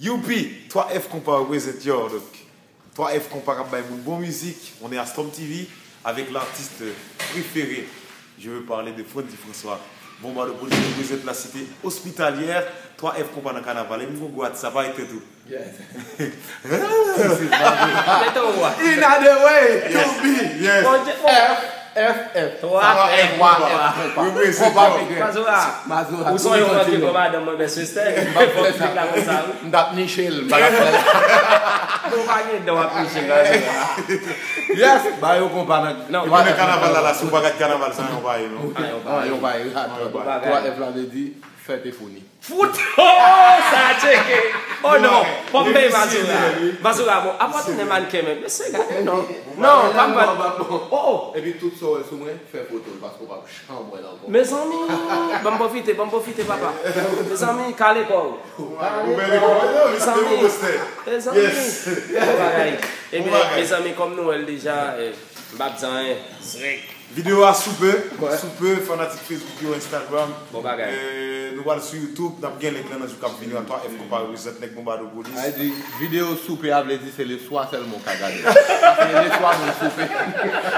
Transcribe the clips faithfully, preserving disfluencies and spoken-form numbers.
Youpi! Twa F Konpa represent, yo. Donk, Twa F Konpa k ap bay moun bon mizik. On est à Storm T V avec l'artiste préféré. Je veux parler de Frandy François. Bombado Production represent la cité hospitalière. Twa F Konpa nan kanaval. E m gon gwo atis, sa pa ete tou. Yes. Mete w wa. In the way to be. Yes. Bondye. F, F, F. Twa Twa F F, twa Konpa. F, Konpa. Represent, Konpa yo. figure. Mazora. Mazora. Ou sonje w manke Kontinye. Konpa dan mwen bèsye stè. M p ap fè piblik la konsa wi. M t ap niche l, m pa t ap fè l. Bon, pa gen dan w ap niche Mazora. Yes, ba yo konpa nan. Non. E mwen nan kanaval la, la, si w pa gad kanaval sa, yon pa ye, non. Ah, yon Ah, yo pa ye. Yon pa ye. Twa F la vle di fèt e founi. Fout! Oh, sa tcheke! Oh non, fò m peye Mesye, Mazora. mesye. Mazora, bon, apa tounen mannken menm? Mesye, gade non. Non, pa m pa. Oh, oh. Epi tout sa w wè sou mwen, fè foto l paske w p ap janm wè l ankò. Mezanmi, ban m pwofite, ban m pwofite, papa. Mezanmi, kale kò w. Ou bèl ekò, non, li se te Mezanmi, bon stè. Mezanmi, Yes. bon bagay. Epi, Bon bagay. Mezanmi, kòm nou wè l deja, eh, m p ap di anyen. Zrek. Videyo a sou pe, Ouais. sou pe, fanatik Facebook yo, Instagram. Bon bagay. Euh, nou pral sou YouTube, n ap gen link lan nan jou k ap vini an. Twa F Konpa represent, nèg Bombado Production. Sa vle di, videyo soupe a vle di se leswa sèlman w ka gade. Paske leswa moun soupe.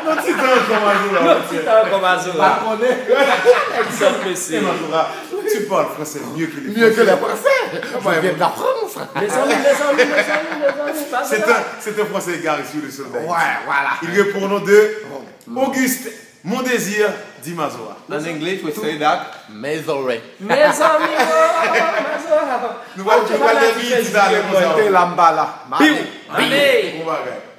Non, ti tan ankò, Mazora. Non, ti tan ankò, Mazora. Pa konnen. Egzanp, mesye. Eh, Mazora, tu parles français mieux que les Mieux que les Français. Français. Je viens de la France. Mezanmi, mezanmi, mezanmi, mezanmi. C'est un, c'est un Français égaré sur le sol d'Haïti. Ouais, voilà. Il répond au nom de Auguste Mondésir dit Mazora. In English, we say that Mazora. Mezanmi, oh, Mazora. Nou pral, nou pral gen piti talè konsa. Te la m pa la. Piw! Ale! Bon bagay.